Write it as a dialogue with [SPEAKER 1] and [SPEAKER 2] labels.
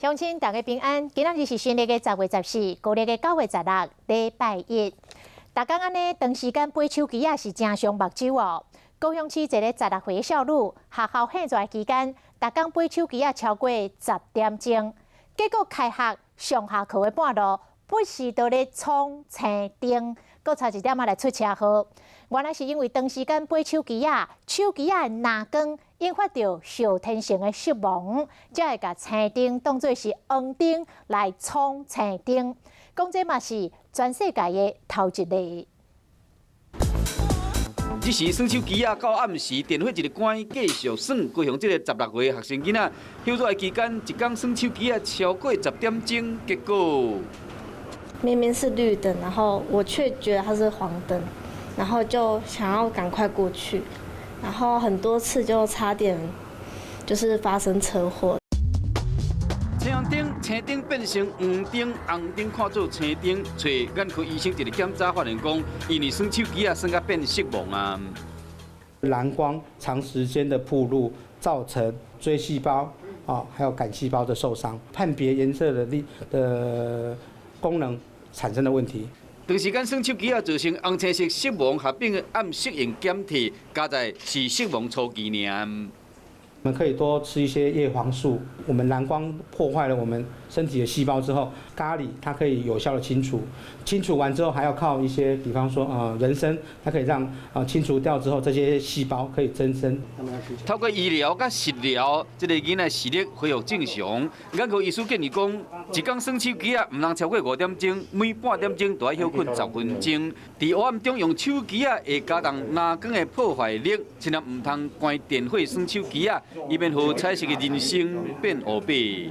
[SPEAKER 1] 鄉親大家平安，今仔日是新曆的10月14，舊曆的9月16，禮拜一。逐工按呢長時間背手機仔是誠傷目睭哦。高雄市一个16歲少女，學校放熱期間，逐工背手機仔超過10點鐘，結果開學上下課的半路，不時都咧闖青燈，閣差一點仔來出車禍。原來是因為長時間背手機仔，手機仔的藍光引發著後天性的色盲，才會共青燈當做是黃燈來闖青燈。講這嘛是全世界的頭一例。
[SPEAKER 2] 這時耍手機仔到暗時，電火一个關，繼續耍。高雄這个16歲學生囡仔，休熱期間一工耍手機仔超過10點鐘，結果
[SPEAKER 3] 明明是綠燈，然後我卻覺得它是黃燈，然後就想要趕快過去，然後很多次就差點就是發生車禍。
[SPEAKER 2] 青燈，青燈變成黃燈，紅燈看做青燈。揣眼科醫生一个檢查發現講，因為耍手機仔耍甲變色盲啊。
[SPEAKER 4] 藍光長時間的曝露，造成錐細胞啊，還有桿細胞的受傷，判別顏色的力的功能產生的問題。
[SPEAKER 2] 長時間耍手機仔造成紅青色色盲合併暗適應減退，加在是色盲初期爾。
[SPEAKER 4] 我們可以多吃一些葉黃素。我們藍光破壞了我們身體的細胞之後，咖喱它可以有效的清除。清除完之後，還要靠一些，比方說人參，它可以讓清除掉之後，這些細胞可以增生。
[SPEAKER 2] 透過醫療佮食療，這个囡仔視力恢復正常。眼科醫師建議講，一工耍手機仔，毋通超過5點鐘，每半點鐘都愛歇睏10分鐘。佇黑暗中用手機仔會加重藍光的破壞力，千萬毋通關電火耍手機仔，以免予彩色的人生變烏白。